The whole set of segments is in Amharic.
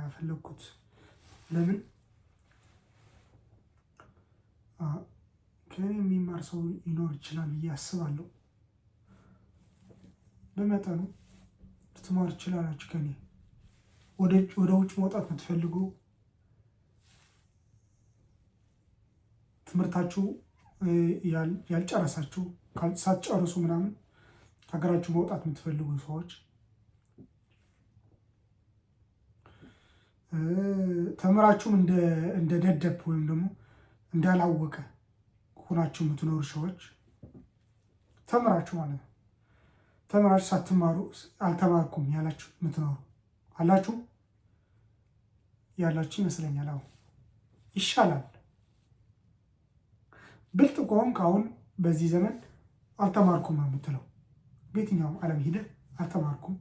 ያፈለግኩት። ለምን ከእኔ የሚማር ሰው ሊኖር ይችላል ብዬ አስባለሁ። በመጠኑ ልትማር ትችላላችሁ ከእኔ። ወደ ውጭ መውጣት የምትፈልጉ፣ ትምህርታችሁ ያልጨረሳችሁ፣ ሳትጨርሱ ምናምን ሀገራችሁ መውጣት የምትፈልጉ ሰዎች፣ ተምራችሁም እንደ ደደብ ወይም ደግሞ እንዳላወቀ ሆናችሁ የምትኖሩ ሰዎች፣ ተምራችሁ ማለት ነው። ተምራችሁ ሳትማሩ አልተማርኩም ያላችሁ የምትኖሩ አላችሁ፣ ያላችሁ ይመስለኛል። አሁን ይሻላል። ብልጥ ከሆንክ አሁን በዚህ ዘመን አልተማርኩም ነው የምትለው። በየትኛውም ዓለም ሂደህ አልተማርኩም፣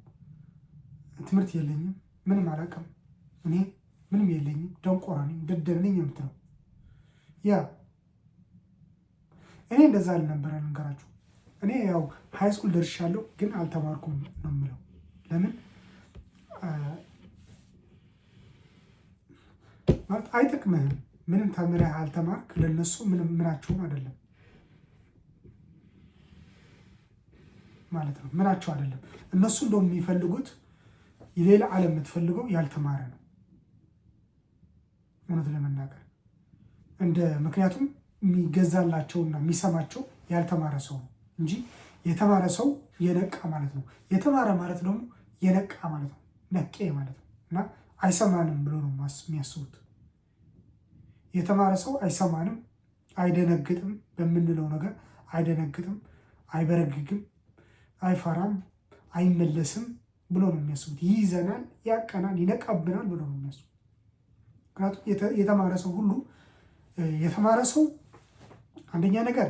ትምህርት የለኝም፣ ምንም አላውቅም፣ እኔ ምንም የለኝም፣ ደንቆሮ ነኝ፣ ደደብ ነኝ የምትለው። Yeah፣ እኔ እንደዛ አልነበረ፣ ልንገራችሁ። እኔ ያው high school ደርሻለሁ፣ ግን አልተማርኩም ነው የምለው። ለምን ማለት አይጠቅምህም። ምንም ተምረህ አልተማርክ ለነሱ ምንም ምናቸውም አይደለም ማለት ነው። ምናቸው አይደለም። እነሱ እንደውም የሚፈልጉት፣ የሌላ ዓለም የምትፈልገው ያልተማረ ነው። እውነት ለመናገር እንደ ምክንያቱም የሚገዛላቸውና የሚሰማቸው ያልተማረ ሰው ነው እንጂ የተማረ ሰው የነቃ ማለት ነው። የተማረ ማለት ደግሞ የነቃ ማለት ነው። ነቄ ማለት ነው። እና አይሰማንም ብሎ ነው የሚያስቡት። የተማረ ሰው አይሰማንም፣ አይደነግጥም፣ በምንለው ነገር አይደነግጥም፣ አይበረግግም፣ አይፈራም፣ አይመለስም ብሎ ነው የሚያስቡት። ይይዘናል፣ ያቀናል፣ ይነቃብናል ብሎ ነው የሚያስቡት። ምክንያቱም የተማረ ሰው ሁሉ፣ የተማረ ሰው አንደኛ ነገር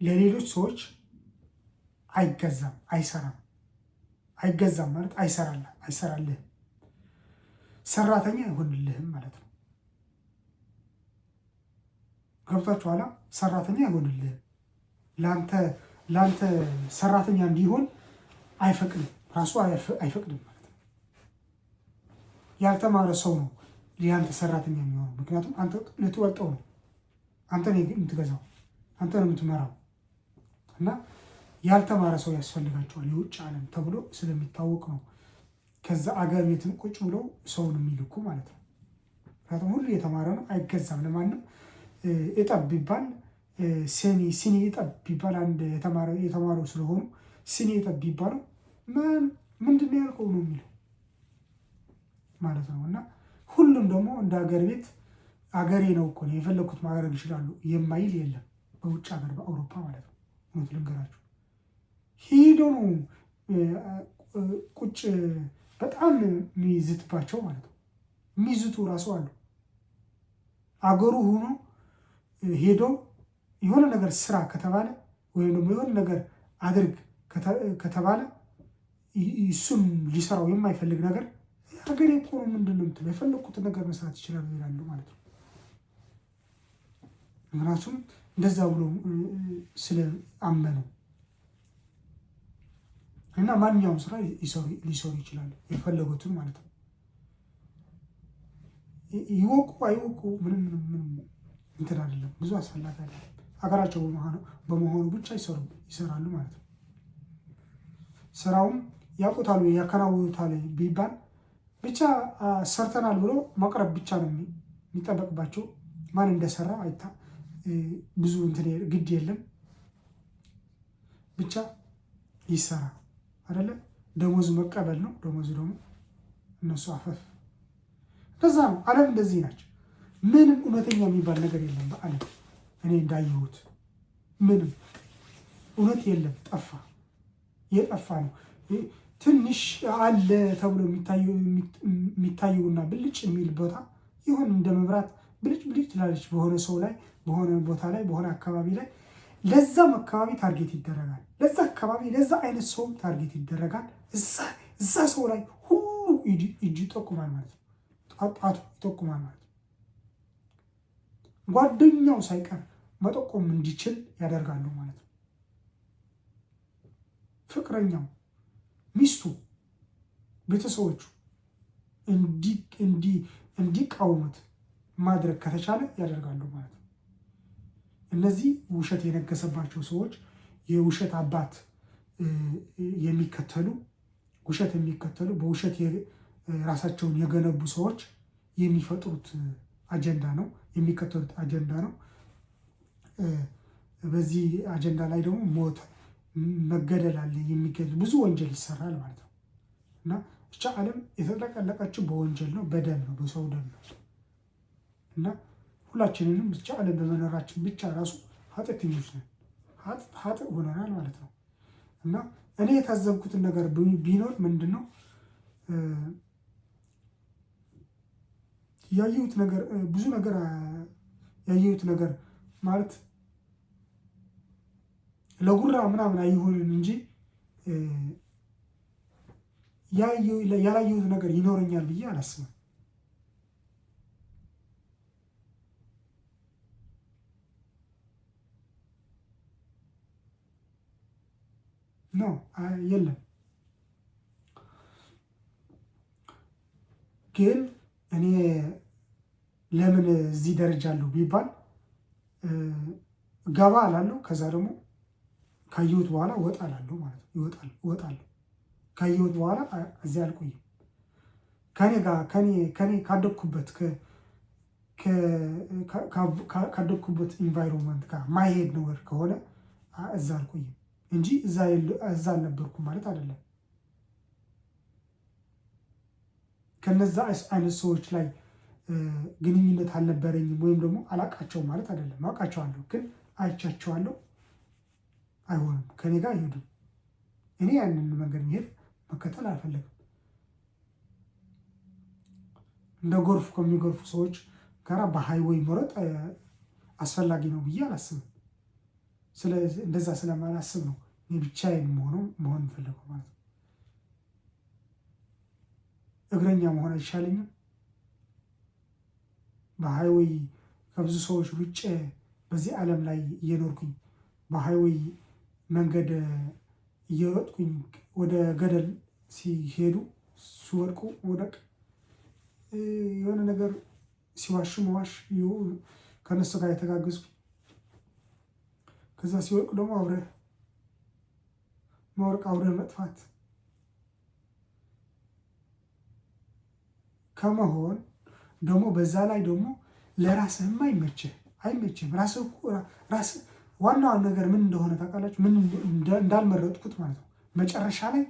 ለሌሎች ሰዎች አይገዛም፣ አይሰራም። አይገዛም ማለት አይሰራልህም፣ ሰራተኛ አይሆንልህም ማለት ነው። ገብቷችኋላ? ሰራተኛ አይሆንልህም። ለአንተ ሰራተኛ እንዲሆን አይፈቅድም፣ ራሱ አይፈቅድም ማለት ነው። ያልተማረ ሰው ነው የአንተ ሰራተኛ የሚሆነው። ምክንያቱም አንተ ልትወልጠው ነው። አንተ ነው የምትገዛው፣ አንተ ነው የምትመራው። እና ያልተማረ ሰው ያስፈልጋቸዋል የውጭ ዓለም ተብሎ ስለሚታወቅ ነው። ከዛ አገር ቤትም ቁጭ ብለው ሰውን የሚልኩ ማለት ነው። ምክንያቱም ሁሉ የተማረ ነው፣ አይገዛም ለማንም። እጠብ ቢባል፣ ሲኒ እጠብ ቢባል፣ አንድ የተማሩ ስለሆኑ ሲኒ እጠብ ቢባለው ምንድን ነው ያልከው ነው የሚለው ማለት ነው። እና ሁሉም ደግሞ እንደ ሀገር ቤት አገሬ ነው እኮ ነው የፈለግኩት ማድረግ ይችላሉ የማይል የለም። በውጭ ሀገር በአውሮፓ ማለት ነው። እውነት ልንገራችሁ፣ ሂዶ ነው ቁጭ በጣም የሚይዝትባቸው ማለት ነው። የሚይዝቱ ራሱ አሉ። አገሩ ሆኖ ሄዶ የሆነ ነገር ስራ ከተባለ ወይም ደግሞ የሆነ ነገር አድርግ ከተባለ እሱም ሊሰራው የማይፈልግ ነገር ሀገሬ እኮ ነው፣ ምንድን ነው የምትለው፣ የፈለግኩትን ነገር መስራት ይችላሉ ይላሉ ማለት ነው። ምክንያቱም እንደዛ ብሎ ስለአመኑ እና ማንኛውም ስራ ሊሰሩ ይችላሉ የፈለጉትን ማለት ነው። ይወቁ አይወቁ ምንም ምንም ምንም እንትን አይደለም፣ ብዙ አስፈላጊ አይደለም። ሀገራቸው በመሆኑ ብቻ ይሰራሉ ማለት ነው። ስራውም ያውቁታል ወይ ያከናውኑታል ቢባል ብቻ ሰርተናል ብሎ ማቅረብ ብቻ ነው የሚጠበቅባቸው። ማን እንደሰራ አይታ ብዙ እንትን ግድ የለም፣ ብቻ ይሰራ አይደለ? ደሞዝ መቀበል ነው። ደሞዝ ደግሞ እነሱ አፈፍ እንደዛ ነው። ዓለም እንደዚህ ናቸው። ምንም እውነተኛ የሚባል ነገር የለም በዓለም፣ እኔ እንዳየሁት ምንም እውነት የለም። ጠፋ፣ የጠፋ ነው። ትንሽ አለ ተብሎ የሚታየውና ብልጭ የሚል ቦታ ይሁን እንደ መብራት ብልጭ ብልጭ ትላለች በሆነ ሰው ላይ፣ በሆነ ቦታ ላይ፣ በሆነ አካባቢ ላይ። ለዛም አካባቢ target ይደረጋል። ለዛ አካባቢ ለዛ አይነት ሰውም target ይደረጋል። እዛ ሰው ላይ ሁሉ እጅ ይጠቁማል ማለት ነው። ጣቱ ይጠቁማል ማለት ነው። ጓደኛው ሳይቀር መጠቆም እንዲችል ያደርጋሉ ማለት ነው። ፍቅረኛው፣ ሚስቱ፣ ቤተሰቦቹ እንዲቃወሙት ማድረግ ከተቻለ ያደርጋሉ ማለት ነው። እነዚህ ውሸት የነገሰባቸው ሰዎች የውሸት አባት የሚከተሉ፣ ውሸት የሚከተሉ፣ በውሸት ራሳቸውን የገነቡ ሰዎች የሚፈጥሩት አጀንዳ ነው፣ የሚከተሉት አጀንዳ ነው። በዚህ አጀንዳ ላይ ደግሞ ሞት፣ መገደል አለ፣ የሚገደል ብዙ ወንጀል ይሰራል ማለት ነው። እና እቻ ዓለም የተጥለቀለቀችው በወንጀል ነው፣ በደም ነው፣ በሰው ደም ነው። እና ሁላችንንም ብቻ ዓለም በመኖራችን ብቻ ራሱ ኃጢአተኞች ነን፣ ኃጥእ ሆነናል ማለት ነው። እና እኔ የታዘብኩትን ነገር ቢኖር ምንድን ነው ያየሁት ነገር፣ ብዙ ነገር ያየሁት ነገር ማለት ለጉራ ምናምን አይሆንም እንጂ ያላየሁት ነገር ይኖረኛል ብዬ አላስብም። No፣ የለም። ግን እኔ ለምን እዚህ ደረጃ አለው ቢባል ገባ እላለሁ። ከዛ ደግሞ ካየሁት በኋላ ወጣ እላለሁ ማለት ነው። ይወጣል፣ እወጣለሁ። ካየሁት በኋላ እዚያ አልቆይም። ከኔ ጋር ከኔ ካደግኩበት environment ጋር ማይሄድ ነገር ከሆነ እዛ አልቆይም እንጂ እዛ አልነበርኩም ማለት አይደለም። ከነዛ አይነት ሰዎች ላይ ግንኙነት አልነበረኝም ወይም ደግሞ አላቃቸውም ማለት አይደለም። አውቃቸዋለሁ፣ ግን አይቻቸዋለሁ። አይሆንም፣ ከኔ ጋር አይሄዱም። እኔ ያንን መንገድ መሄድ መከተል አልፈለግም። እንደ ጎርፍ ከሚጎርፉ ሰዎች ጋራ በ highway መሮጥ አስፈላጊ ነው ብዬ አላስብም። ስለዚህ እንደዛ ስለማላስብ ነው እኔ ብቻዬን መሆን የምፈልገው ማለት ነው። እግረኛ መሆን አይሻለኝም? በ highway ከብዙ ሰዎች ሩጬ በዚህ ዓለም ላይ እየኖርኩኝ በ highway መንገድ እየሮጥኩኝ ወደ ገደል ሲሄዱ ሲወድቁ መውደቅ፣ የሆነ ነገር ሲዋሹ መዋሽ፣ ከነሱ ጋር የተጋገዝኩ ከዛ ሲወድቁ ደግሞ አብረህ መውደቅ፣ አብረህ መጥፋት ከመሆን ደግሞ በዛ ላይ ደግሞ ለራስህም አይመችህ አይመችህም። ራስህ ራስህ ዋናው ነገር ምን እንደሆነ ታውቃላችሁ? ምን እንዳልመረጥኩት ማለት ነው። መጨረሻ ላይ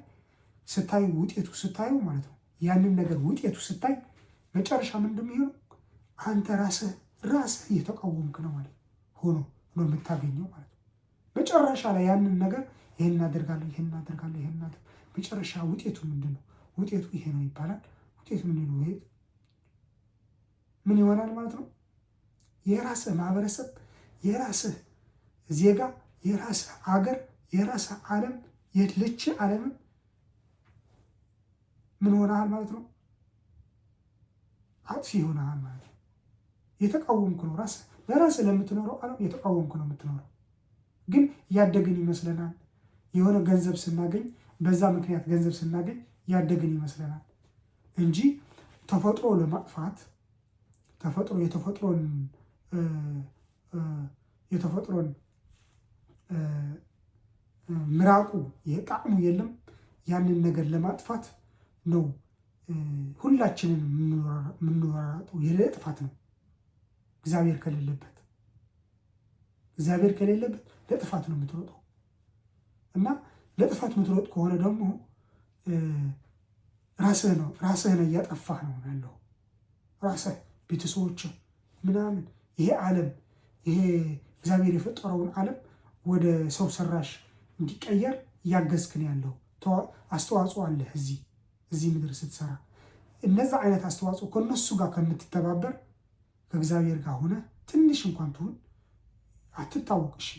ስታዩ ውጤቱ ስታዩ ማለት ነው። ያንን ነገር ውጤቱ ስታይ መጨረሻ ምን እንደሚሆነው አንተ ራስህ ራስህ እየተቃወምክ ነው ማለት ሆኖ ነው የምታገኘው ማለት ነው። መጨረሻ ላይ ያንን ነገር ይሄን እናደርጋለሁ፣ ይሄን እናደርጋለሁ፣ ይሄን እናደርጋለሁ፣ መጨረሻ ውጤቱ ምንድን ነው? ውጤቱ ይሄ ነው ይባላል። ውጤቱ ምንድን ነው? ይሄ ምን ይሆናል ማለት ነው? የራስህ ማህበረሰብ፣ የራስህ ዜጋ፣ የራስህ አገር፣ የራስህ ዓለም፣ የልች ዓለምም ምን ሆነሃል ማለት ነው? አጥፊ ሆነሃል ማለት ነው። የተቃወምክ ነው፣ ራስህ ለራስህ ለምትኖረው ዓለም የተቃወምክ ነው የምትኖረው። ግን ያደግን ይመስለናል። የሆነ ገንዘብ ስናገኝ፣ በዛ ምክንያት ገንዘብ ስናገኝ ያደግን ይመስለናል እንጂ ተፈጥሮ ለማጥፋት ተፈጥሮ የተፈጥሮን ምራቁ የጣዕሙ የለም፣ ያንን ነገር ለማጥፋት ነው ሁላችንን የምንወራረጠው የለጥፋት ነው። እግዚአብሔር ከሌለበት እግዚአብሔር ከሌለበት ለጥፋት ነው የምትሮጠው። እና ለጥፋት የምትሮጥ ከሆነ ደግሞ ራስህ ነው ራስህ ነው እያጠፋህ ነው ያለው፣ ራስህ፣ ቤተሰቦች ምናምን፣ ይሄ ዓለም፣ ይሄ እግዚአብሔር የፈጠረውን ዓለም ወደ ሰው ሰራሽ እንዲቀየር እያገዝክ ነው ያለው። አስተዋጽኦ አለህ እዚህ ምድር ስትሰራ። እነዛ አይነት አስተዋጽኦ ከነሱ ጋር ከምትተባበር ከእግዚአብሔር ጋር ሆነ ትንሽ እንኳን ትሁን አትታወቅ። እሺ፣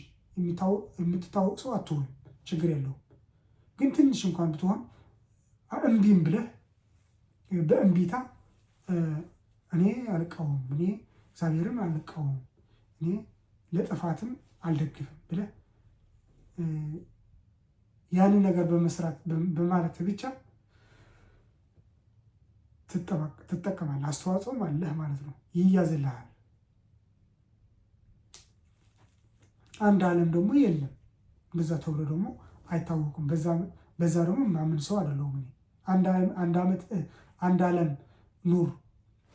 የምትታወቅ ሰው አትሆን፣ ችግር የለውም። ግን ትንሽ እንኳን ብትሆን እምቢም ብለህ በእምቢታ እኔ አልቃወምም፣ እኔ እግዚአብሔርም አልቃወምም፣ እኔ ለጥፋትም አልደግፍም ብለህ ያንን ነገር በመስራት በማለት ብቻ ትጠቀማለህ፣ አስተዋጽኦም አለህ ማለት ነው፣ ይያዝልሃል። አንድ ዓለም ደግሞ የለም፣ እንደዛ ተብሎ ደግሞ አይታወቁም። በዛ ደግሞ ማምን ሰው አይደለሁም እኔ። አንድ ዓመት አንድ ዓለም ኑር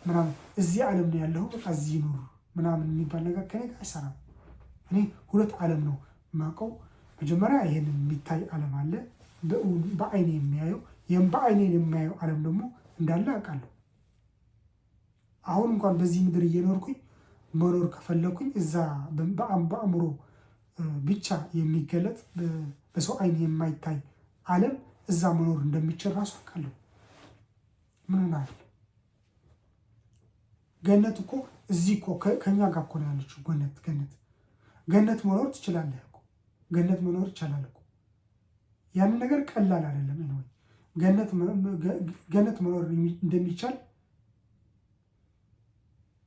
ምናምን እዚህ ዓለም ነው ያለው በቃ እዚህ ኑር ምናምን የሚባል ነገር ከኔ ጋር አይሰራም። እኔ ሁለት ዓለም ነው የማውቀው። መጀመሪያ ይሄንን የሚታይ ዓለም አለ፣ በአይኔ የሚያየው። ይህም በአይኔ የማየው ዓለም ደግሞ እንዳለ አውቃለሁ። አሁን እንኳን በዚህ ምድር እየኖርኩኝ መኖር ከፈለኩኝ እዛ በአእምሮ ብቻ የሚገለጥ በሰው አይን የማይታይ ዓለም እዛ መኖር እንደሚችል ራሱ አውቃለሁ። ምን ሆናል? ገነት እኮ እዚህ እኮ ከኛ ጋር እኮ ነው ያለችው። ገነት ገነት ገነት መኖር ትችላለህ እኮ፣ ገነት መኖር ይቻላል እኮ። ያንን ነገር ቀላል አይደለም። Anyway ገነት መኖር እንደሚቻል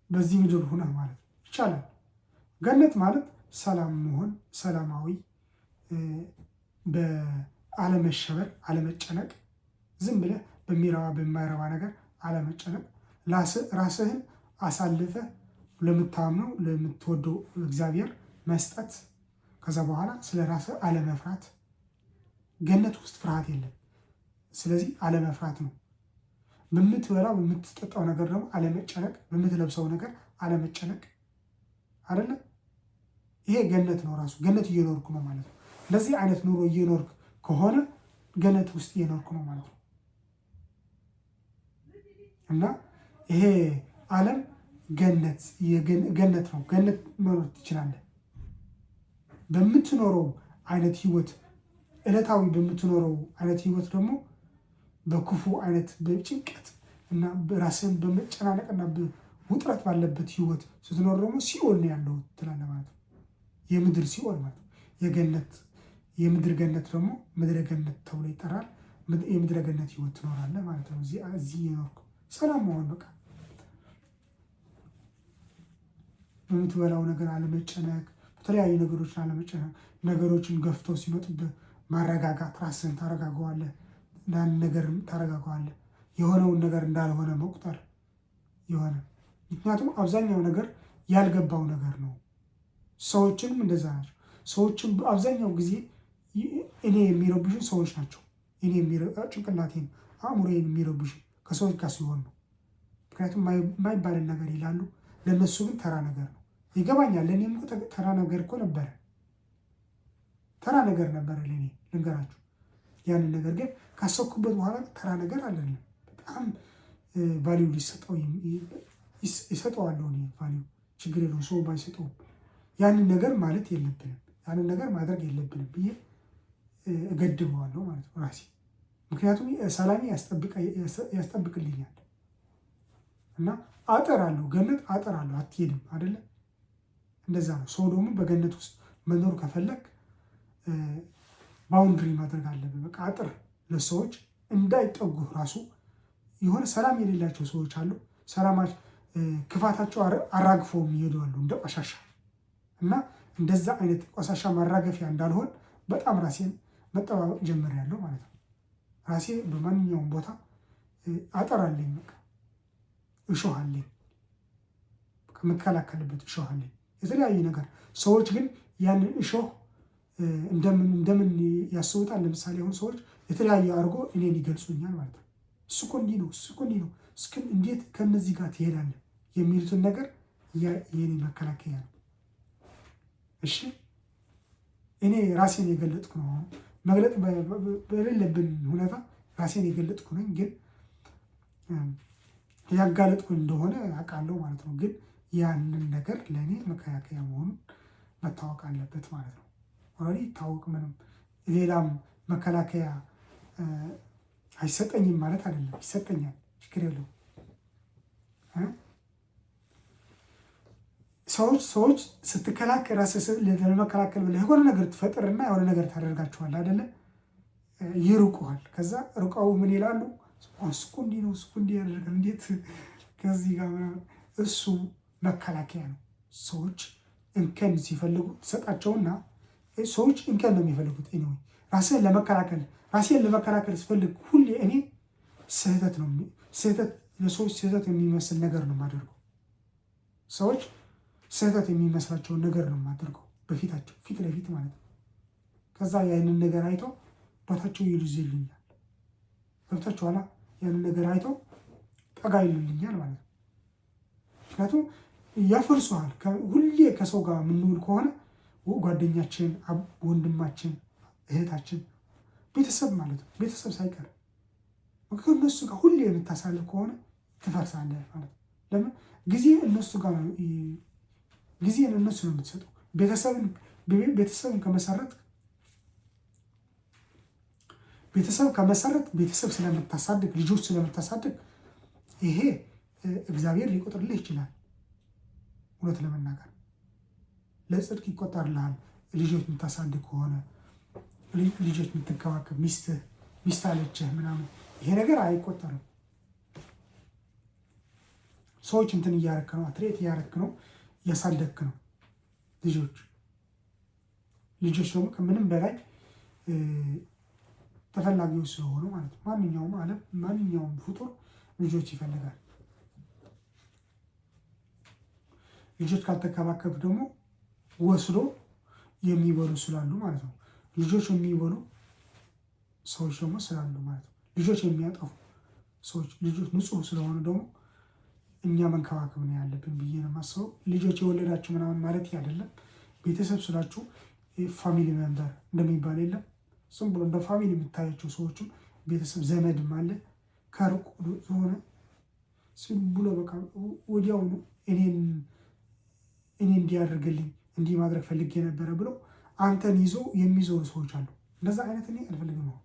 በዚህ ምድር ሆነ ማለት ይቻላል። ገነት ማለት ሰላም መሆን፣ ሰላማዊ፣ በአለመሸበር፣ አለመጨነቅ፣ ዝም ብለህ በሚረባ በማይረባ ነገር አለመጨነቅ፣ ራስህን አሳልፈህ ለምታምነው ለምትወደው እግዚአብሔር መስጠት፣ ከዛ በኋላ ስለ ራስህ አለመፍራት። ገነት ውስጥ ፍርሃት የለም። ስለዚህ አለመፍራት ነው። በምትበላው በምትጠጣው ነገር ደግሞ አለመጨነቅ፣ በምትለብሰው ነገር አለመጨነቅ አይደለም። ይሄ ገነት ነው። ራሱ ገነት እየኖርኩ ነው ማለት ነው። እንደዚህ አይነት ኑሮ እየኖርክ ከሆነ ገነት ውስጥ እየኖርኩ ነው ማለት ነው። እና ይሄ ዓለም ገነት ገነት ነው። ገነት መኖር ትችላለህ። በምትኖረው አይነት ህይወት፣ ዕለታዊ በምትኖረው አይነት ህይወት ደግሞ በክፉ አይነት በጭንቀት እና ራስን በመጨናነቅና ውጥረት ባለበት ህይወት ስትኖር ደግሞ ሲኦል ነው ያለው ትላለህ ማለት ነው። የምድር ሲኦል ማለት ነው። የገነት የምድር ገነት ደግሞ ምድረ ገነት ተብሎ ይጠራል። የምድረ ገነት ህይወት ትኖራለህ ማለት ነው። እዚህ የኖርኩ ሰላም መሆን፣ በቃ በምትበላው ነገር አለመጨነቅ፣ በተለያዩ ነገሮችን አለመጨነቅ፣ ነገሮችን ገፍተው ሲመጡብህ ማረጋጋት፣ ራስህን ታረጋገዋለህ፣ ያን ነገር ታረጋገዋለህ። የሆነውን ነገር እንዳልሆነ መቁጠር የሆነ፣ ምክንያቱም አብዛኛው ነገር ያልገባው ነገር ነው። ሰዎችንም እንደዛ ናቸው። ሰዎችም አብዛኛው ጊዜ እኔ የሚረብሹን ሰዎች ናቸው። እኔ ጭንቅላቴን አእምሮዬን የሚረብሹን ከሰዎች ጋር ሲሆን ነው። ምክንያቱም የማይባልን ነገር ይላሉ። ለእነሱ ግን ተራ ነገር ነው። ይገባኛል። ለእኔም እኮ ተራ ነገር እኮ ነበረ። ተራ ነገር ነበረ ለእኔ፣ ልንገራችሁ። ያንን ነገር ግን ካሰብኩበት በኋላ ተራ ነገር አይደለም። በጣም value ሊሰጠው ይሰጠዋለሁ እኔ value፣ ችግር የለውም ሰው ባይሰጠውም፣ ያንን ነገር ማለት የለብንም፣ ያንን ነገር ማድረግ የለብንም ብዬ እገድበዋለሁ ማለት ነው ራሴ። ምክንያቱም ሰላሜ ያስጠብቅልኛል። እና አጥር አለው፣ ገነት አጥር አለው፣ አትሄድም አይደለ? እንደዛ ነው። ሰው ደግሞ በገነት ውስጥ መኖር ከፈለግ boundary ማድረግ አለብህ። በቃ አጥር ለሰዎች እንዳይጠጉህ ራሱ። የሆነ ሰላም የሌላቸው ሰዎች አሉ። ሰላማ ክፋታቸው አራግፈው የሚሄዱ አሉ እንደ ቆሻሻ። እና እንደዛ አይነት ቆሻሻ ማራገፊያ እንዳልሆን በጣም ራሴን መጠባበቅ ጀምሬያለሁ ማለት ነው። ራሴ በማንኛውም ቦታ አጥር አለኝ፣ በቃ እሾህ አለኝ፣ የምከላከልበት እሾህ አለኝ። የተለያዩ ነገር ሰዎች ግን ያንን እሾህ እንደምን እንደምን ያስቡታል። ለምሳሌ አሁን ሰዎች የተለያዩ አድርጎ እኔን ይገልጹኛል ማለት ነው። እሱ እኮ እንዲህ ነው፣ እሱ እኮ እንዲህ ነው፣ እስክን እንዴት ከእነዚህ ጋር ትሄዳለህ የሚሉትን ነገር የኔ መከላከያ ነው። እሺ፣ እኔ ራሴን የገለጥኩ ነው። አሁን መግለጥ በሌለብን ሁኔታ ራሴን የገለጥኩ ነኝ፣ ግን ያጋለጥኩ እንደሆነ አውቃለሁ ማለት ነው። ግን ያንን ነገር ለእኔ መከላከያ መሆኑን መታወቅ አለበት ማለት ነው። Already ይታወቅ፣ ምንም ሌላም መከላከያ አይሰጠኝም ማለት አይደለም። ይሰጠኛል፣ ችግር የለውም። ሰዎች ስትከላከል፣ ራስህ ለመከላከል ብለህ የሆነ ነገር ትፈጥርና የሆነ ነገር ታደርጋቸዋለህ አይደለ? ይርቁሃል። ከዛ ርቀው ምን ይላሉ? እሱ እኮ እንዲህ ነው፣ እሱ እኮ እንዲህ ያደርጋል፣ እንዴት ከዚህ ጋር ምናምን። እሱ መከላከያ ነው። ሰዎች እንከን ሲፈልጉ ትሰጣቸውና ሰዎች እንከን ነው የሚፈልጉት። Anyway ራስህን ለመከላከል ራሴን ለመከላከል ስፈልግ ሁሌ እኔ ስህተት ነው ስህተት ለሰዎች ስህተት የሚመስል ነገር ነው የማደርገው። ሰዎች ስህተት የሚመስላቸውን ነገር ነው የማደርገው በፊታቸው ፊት ለፊት ማለት ነው። ከዛ ያንን ነገር አይተው ቦታቸው ይይዙልኛል። ገብታችኋላ? ያንን ነገር አይተው ጠጋ ይሉልኛል ማለት ነው። ምክንያቱም ያፈርሱሃል። ሁሌ ከሰው ጋር የምንውል ከሆነ ጓደኛችን፣ ወንድማችን፣ እህታችን፣ ቤተሰብ ማለት ነው። ቤተሰብ ሳይቀር ከእነሱ ጋር ሁሌ የምታሳልፍ ከሆነ ትፈርሳለህ ማለት ነው። ለምን ጊዜ እነሱ ጋር ጊዜን እነሱ ነው የምትሰጠው። ቤተሰብን ከመሰረት ቤተሰብ ከመሰረት ቤተሰብ ስለምታሳድግ ልጆች ስለምታሳድግ ይሄ እግዚአብሔር ሊቆጥርልህ ይችላል። እውነት ለመናገር ለጽድቅ ይቆጠርልሃል። ልጆች የምታሳድግ ከሆነ ልጆች የምትንከባከብ ሚስትህ ሚስት አለችህ ምናምን ይሄ ነገር አይቆጠርም። ሰዎች እንትን እያረክ ነው፣ treat እያረክ ነው፣ እያሳደግክ ነው። ልጆች ልጆች ደግሞ ከምንም በላይ ተፈላጊዎች ስለሆኑ ማለት ነው። ማንኛውም ዓለም ማንኛውም ፍጡር ልጆች ይፈልጋል። ልጆች ካልተከባከብ ደግሞ ወስዶ የሚበሉ ስላሉ ማለት ነው። ልጆች የሚበሉ ሰዎች ደግሞ ስላሉ ማለት ነው። ልጆች የሚያጠፉ ሰዎች ልጆች ንጹህ ስለሆኑ ደግሞ እኛ መንከባከብ ነው ያለብን ብዬ ነው የማስበው። ልጆች የወለዳችሁ ምናምን ማለት አይደለም። ቤተሰብ ስላችሁ family member እንደሚባል የለም። ዝም ብሎ እንደ family የምታያቸው ሰዎችም ቤተሰብ ዘመድም አለ። ከሩቅ ሆነ ዝም ብሎ በቃ ወዲያውኑ እኔን እኔ እንዲያደርግልኝ እንዲህ ማድረግ ፈልጌ ነበረ ብሎ አንተን ይዞ የሚዞሩ ሰዎች አሉ። እንደዛ አይነት እኔ አልፈልግም። አሁን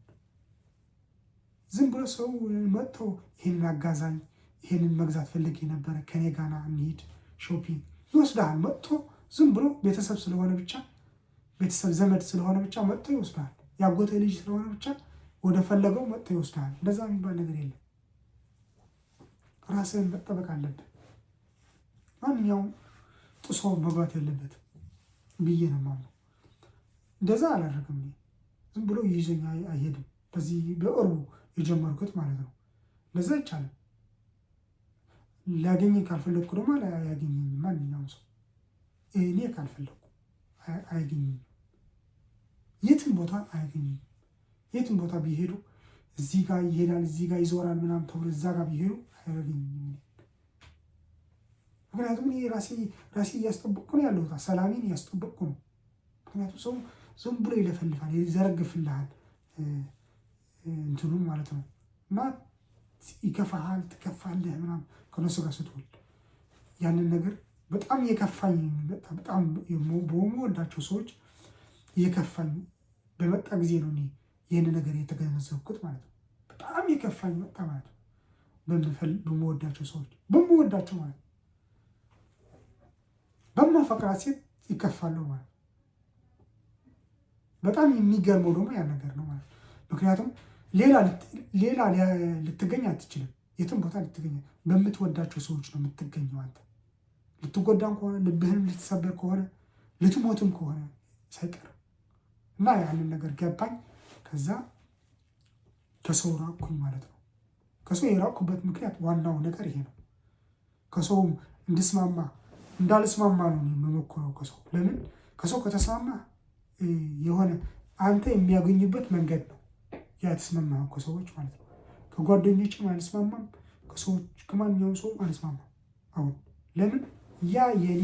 ዝም ብሎ ሰው መጥቶ ይሄንን አጋዛኝ፣ ይሄንን መግዛት ፈልጌ ነበረ፣ ከኔ ጋና እንሂድ shopping ይወስድሃል። መጥቶ ዝም ብሎ ቤተሰብ ስለሆነ ብቻ ቤተሰብ ዘመድ ስለሆነ ብቻ መጥቶ ይወስድሃል። ያጎተ ልጅ ስለሆነ ብቻ ወደ ፈለገው መጥቶ ይወስድሃል። እንደዛ የሚባል ነገር የለም። ራስህን መጠበቅ አለብህ። ማንኛውም ጥሶ መግባት የለበትም ብዬ ነው የማምነው። እንደዛ አላደርግም። ዝም ብሎ ይዞኝ አይሄድም። በዚህ በቅርቡ የጀመርኩት ማለት ነው። እንደዛ አይቻልም። ሊያገኘኝ ካልፈለግኩ ደግሞ አያገኘኝም። ማንኛውም ሰው እኔ ካልፈለግኩ አያገኘኝም። የትም ቦታ አያገኘኝም። የትም ቦታ ቢሄዱ እዚህ ጋር ይሄዳል፣ እዚህ ጋር ይዞራል ምናምን ተብሎ እዛ ጋር ቢሄዱ አያገኘኝም። ምክንያቱም እኔ ራሴ እያስጠበቅኩ ነው ያለሁት፣ ሰላሜን እያስጠበቅኩ ነው። ምክንያቱም ሰው ዝም ብሎ ይለፈልፋል፣ ይዘረግፍልሃል እንትኑን ማለት ነው። እና ይከፋሃል፣ ትከፋለህ ምናምን ከነሱ ጋር ስትውል ያንን ነገር በጣም የከፋኝ በጣም በምወዳቸው ሰዎች የከፋኝ በመጣ ጊዜ ነው እኔ ይህን ነገር የተገነዘብኩት ማለት ነው። በጣም የከፋኝ መጣ ማለት ነው። በምወዳቸው ሰዎች በምወዳቸው ማለት ነው። በማፈቅራት ሴት ይከፋሉ ማለት ነው። በጣም የሚገርመው ደግሞ ያን ነገር ነው ማለት ነው። ምክንያቱም ሌላ ልትገኝ አትችልም። የትም ቦታ ልትገኝ በምትወዳቸው ሰዎች ነው የምትገኘው። አንተ ልትጎዳም ከሆነ ልብህንም ልትሰበር ከሆነ ልትሞትም ከሆነ ሳይቀር እና ያንን ነገር ገባኝ። ከዛ ከሰው ራቅኩኝ ማለት ነው። ከሰው የራቅኩበት ምክንያት ዋናው ነገር ይሄ ነው። ከሰውም እንድስማማ እንዳልስማማ ነው የምሞክረው ከሰው። ለምን ከሰው ከተስማማ የሆነ አንተ የሚያገኙበት መንገድ ነው ያ የተስማማኸው ከሰዎች ማለት ነው። ከጓደኞችም አልስማማም፣ ከሰዎች ከማንኛውም ሰው አልስማማም። አሁን ለምን ያ የኔ